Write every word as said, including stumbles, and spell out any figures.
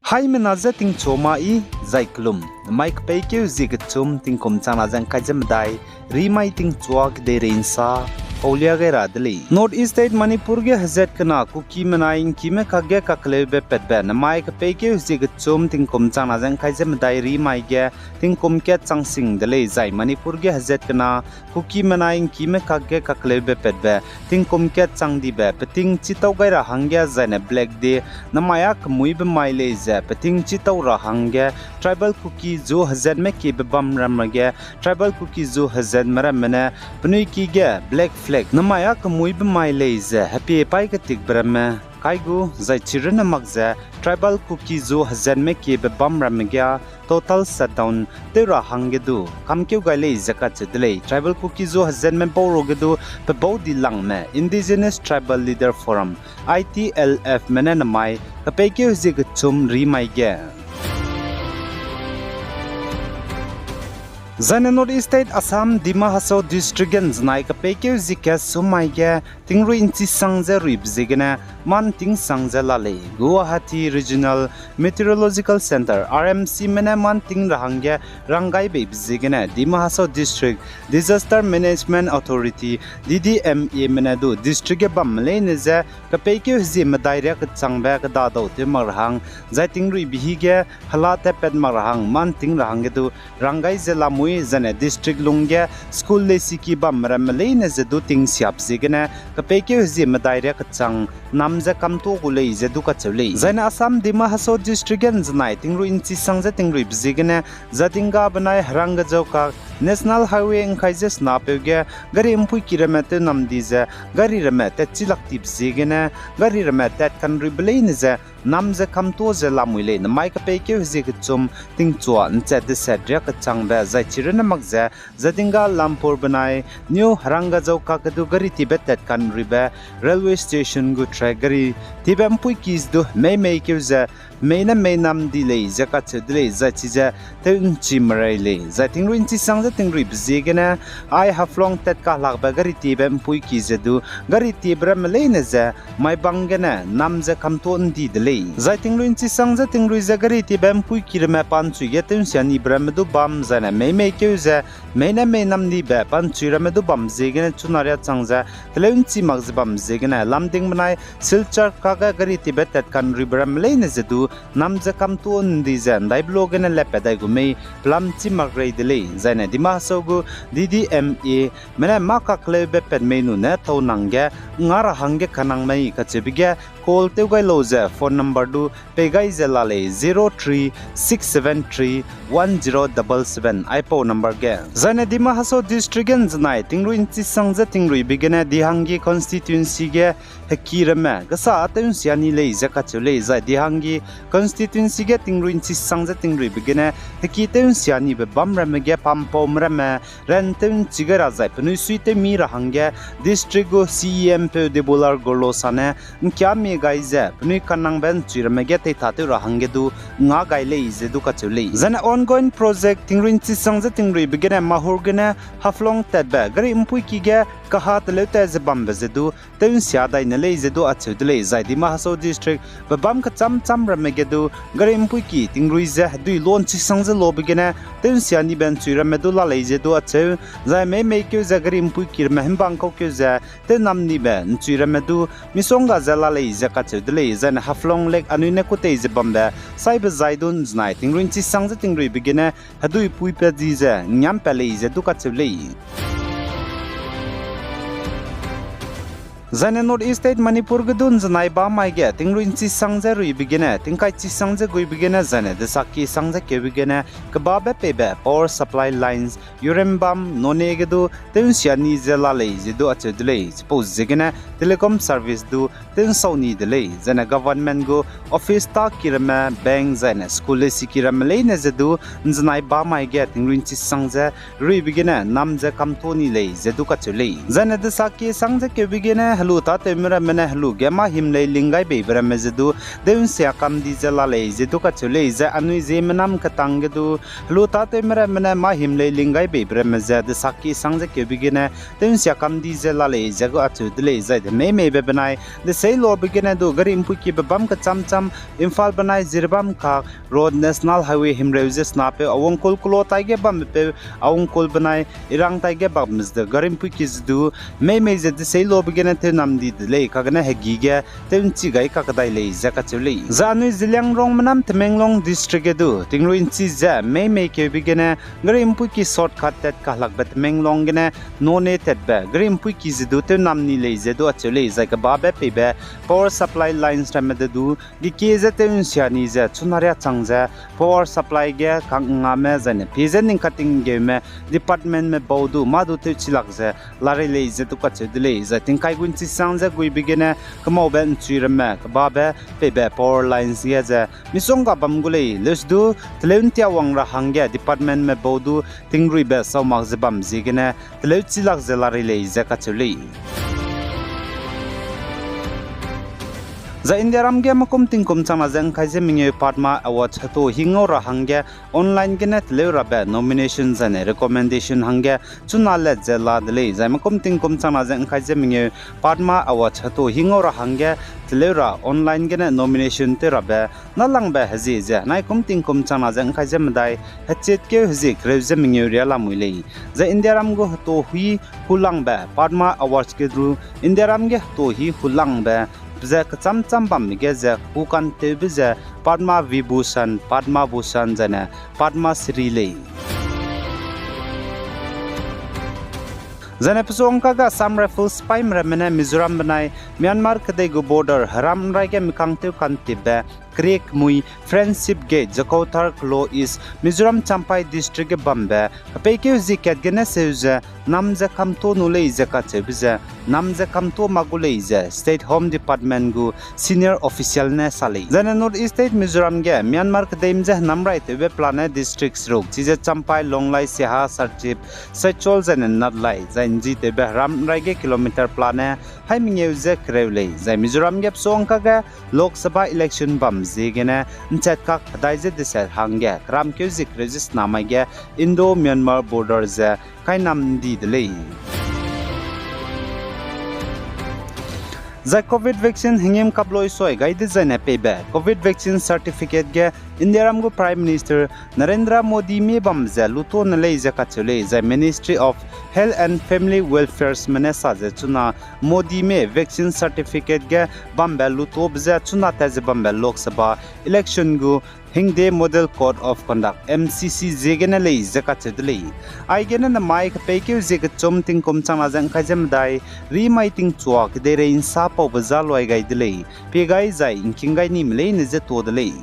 Haimena je tingchua ma i, zai kelum, namai kepeikeu zie kechum tingkum changna ze ngkai ze medai, rimai tingchua kedeirei nsa, paulia gai ra de lei. North East State Manipur ge hezat kena Kuki menai ngkime kakge kakleube patbe namai kepeikeu zie kechum tingkum changna ze ngkai ze medai rimai ge tingkum kat chang sing de lei, zai Manipur ge hezat kena Kuki menai ngkime kakge kakleube patbe tingkum kat chang dibe peting chitau gai ra hangge zaine Black Day namai â kemuibe mai lei ze peting chitau ra hangge Tribal Kuki zu hezatme kiebe bam ramme ge Tribal Kuki zu hezatme ramme ne penui ki ge Black Flag namai â kemuibe mai lei ze hepie paî ketikbe ramme kai gu zai chirunne mak ze Tribal Kuki zu hezatme kiebe bam ramme ge â total shutdown tew ra hangge du kamkeu gai lei ze kacheu de lei. Tribal Kuki zu hezatme bau ruage du pebau dilangme Indigenous Tribal Leader Forum, I T L F me ne namai kepeikeu zie kechum rimai ge Zaine North East State Assam, Dima Hasao District ge nzenai kepeikeu zie kat sum mai ge tingrui nchisang ze ruibe ziegene mâ ntingsang ze la lei. Guwahati Regional Meteorological Centre, R M C me ne mâ nting ra hangge ranggai beibe ziegene Dima Hasao District Disaster Management Authority, D D M A me ne du district ge bamme leine je kepeikeu hezie medai riak kechangbe kedadau tew mak ra hang, zai tingruibe hî ge hela tatpat mak ra hang, mâ nting ra hangge du ranggai ze lamui, zaine district lungge school lesiki bamme ramme leine ze du tingsiap ziegene kepeikeu hezie medai riak kechang nam ze kamtuâ gu lei ze du kacheu lei. Zaine Assam Dima Hasao District ge nzenai tingrui nchisang ze tingruibe ziegene Jatinga benai Harangajao kak National Highway ngkai ze senapeu ge gari mpuiki ramme tew nam di ze gari ramme tatchi lak tibe ziegene gari ramme tat kanruibe leine ze nam ze kamtuâ ze lamui lei. Namai kepeikeu hezie kechum tingchua nchat deset riak kechangbe zai chirunne mak ze Jatinga Lampur benai New Harangajao kak ge du gari tibe tat kanruibe railway station gu track gari tibe mpuiki ze du meimeikeu ze mei ne mei nam di lei ze kacheu de lei, zai chize tew nchi merei lei. Zai tingrui nchisang ze tingruibe ziegene ai Haflong tat kalakbe gari tibe mpuiki ze du gari tibe ramme leine ze Maibang gene nam ze kamtuâ ndi de lei. Zai tingrui nchisang ze tingrui ze gari tibe mpuiki ramme pa nchui ge tew nsia nibe ramme du bam zaine meimeikeu ze mei ne mei nam dibe pa nchui ramme du bam ziegene chuna riachang ze teleu nchi mak ze bam ziegene Lumding benai Silchar kak ge gari tibe tat kanruibe ramme leine ze du nam ze kamtuâ ndi ze ndaibe lo gene lepat dai gu mei pelam chi mak rei de lei. Zaine Dima Hasao gu D D M A me ne mâ kakleube pat mei nune tau nang ge nga ra hangge kanang mei kacheube ge call tew gai lau ze phone number du pei gai ze la lei, zero three six seven three one zero double seven aipau number ge. Zaine Dima Hasao District ge nzenai tingrui nchisang ze tingruibe gene Dihangge constituency ge heki ramme gesa tew nsia ni lei ze kacheu lei, zai Dihangge constituency ge tingrui nchisang ze tingruibe gene heki tew nsia nibe bam ramme ge pampaume ramme ran tew nchi gai ra zai penui sui tew mi ra hangge district gu C E M peu Debolal Gorlosa ne ngkiamie gai ze penui kanangbe nchui ramme ge teitatew ra hangge du nga gai lei ze du kacheu lei. Zaine ongoing project tingrui nchisang ze tingruibe gene Mahur gene Haflong tatbe gari mpuiki ge kaha teleu tat ze bambe ze du tew nsia dai ne lei ze du acheu de lei, zai Dima Hasao District bebâm kechâm châm ramme ge du gari mpuiki tingrui ze hedui lo nchisang ze lobe gene tew nsia nibe nchui ramme du la lei ze du acheu, zai meimeikeu ze gari mpuiki ramme hembang kaukeu ze tew nam nibe nchui ramme du misongga ze la lei ze kacheu de lei, zaine Haflong Lake anui ne kutei ze bambe saibe zai du nzenai tingrui nchisang ze tingruibe gene hedui puipat di ze ngiampat lei ze du kacheu lei. Zaine North East State Manipur ge du nzenai bamai ge tingrui nchisang ze ruibe gene tingkai chisang ze guibe gene zaine desaki sang ze keube gene kebabe peibe power supply lines Urembam, Noney ge du tew nsia ni ze la lei ze du acheu de lei. Chipau ziegene telecom service du tew nsau ni de lei. Zaine government gu office ta ki ramme, bank zaine school lesiki ramme leine ze du nzenai bamai ge tingrui nchisang ze ruibe gene nam ze kamtuâ ni lei ze du kacheu lei. Zaine desaki sang ze keube gene Helu tâtewme ramme ne helu ge mâ him lei ling gai beibe ramme ze du, tew nsia kam di ze la lei ze du kacheu lei. Zai anui Zeme nam ketang ge du, helu tâtewme ramme ne mâ him lei ling gai beibe ramme ze desakki sang ze keube gene tew nsia kam di ze la lei ze gu acheu de lei. Zai de meimeibe benai deseilobe gene du gari mpuikibe bam kecham cham, Imphal benai Jiribam kak road National Highway himreu ze senapeu Awangkul kulo taige bambepeu Awangkul benai Irang taige bam ze de gari mpuiki ze du meimei ze deseilobe gene tew nam di de lei, kagene hegi ge tew nchi gai kakdai lei ze kacheu lei. Zai anui Zeliangrongme nam Tamenglong District ge du tingrui nchi ze meimei keube gene gari mpuiki shortcut tat kalakbe Tamenglong gene Noney tatbe gari mpuiki ze du tew nam ni lei ze du acheu lei. Zai kebabe peibe power supply lines ramme de du gekie ze tew nsia ni ze chuna riâ chang ze power supply ge kang ngame zaine pie ze ning kating ngeume departmentme bau du mâ du tewchilak ze larei lei ze du kacheu de lei. Zai tingkai gu nchi sang ze guibe gene kemaube nchui ramme kebabe peibe power lines ge ze misongga bam gu lei, leuse du teleu ntiawang ra hangge departmentme bau du tingruibe sau mak ze bam ziegene teleu chilak ze larei lei ze kacheu lei. Zai Indiaram ge mekum tingkum changna ze ngkai ze mengeu Padma Award heto hi ngau ra hangge online gene teleu rabe nomination zaine recommendation hangge chuna let ze la de lei. Zai mekum tingkum changna ze ngkai ze mengeu Padma Award heto hi ngau ra hangge teleu ra online gene nomination tew rabe nâlangbe hezie ze naikum tingkum changna ze ngkai ze medai hechietkeu hezie kereu ze mengeu riâ lamui lei. Zai Indiaram gu heto hi hulangbe Padma Awards ge du Indiaram ge heto hi hulangbe ze kecham cham bambe ge ze hukantewbe ze Padma Vibhushan, Padma Bhushan zaine Padma Shri lei. Zaine pesuangka ge Assam Rifles sipaime ramme ne Mizoram benai Myanmar kedei gu border heram nrai ge mikangtew kantipbe keriekmui Friendship Gate, Jakauthar Klo East, Mizoram Champhai District ge bambe kepeikeu zie kat gene seu ze nam ze kamtuâ nu lei ze kacheube ze nam ze kamtuâ mak gu lei ze State Home Department gu senior official ne sa lei. Zaine North East State Mizoram ge Myanmar kedeime je henam raitewbe pelane district seruk chize Champhai, Lawngtlai, Siaha, Serchhip, Saichol zaine Natlai zai nzitewbe heram nrai ge kilometer pelane hai mengeu ze kereu lei. Zai Mizoram ge pesuangka ge Lok Sabha election bam ziegene nchat kak hedai ze deset hangge keramkeu zie kereu ze sena mai ge Indo-Myanmar border ze kainam ndi de lei. Zai Covid vaccine hengîm kaploi sui gai dezaine peibe Covid vaccine certificate ge Indiaram gu Prime Minister Narendra Modi mie bam ze lutuâ ne lei ze kacheu lei. Zai Ministry of Health and Family Welfare me ne sa ze chuna Modi mie vaccine certificate ge bambe lutuâbe je chuna tat ze bambe Lok Sabha election gu hingde Model Code of Conduct, M C C ziegene lei ze kacheu de lei. Aigene namai kepeikeu zie kechum tingkum changna ze ngkai ze medai, rimai tingchua kedeirei nsa paube za luai gai de lei. Pie gai zai ngking gai nime leine je tuâ de lei.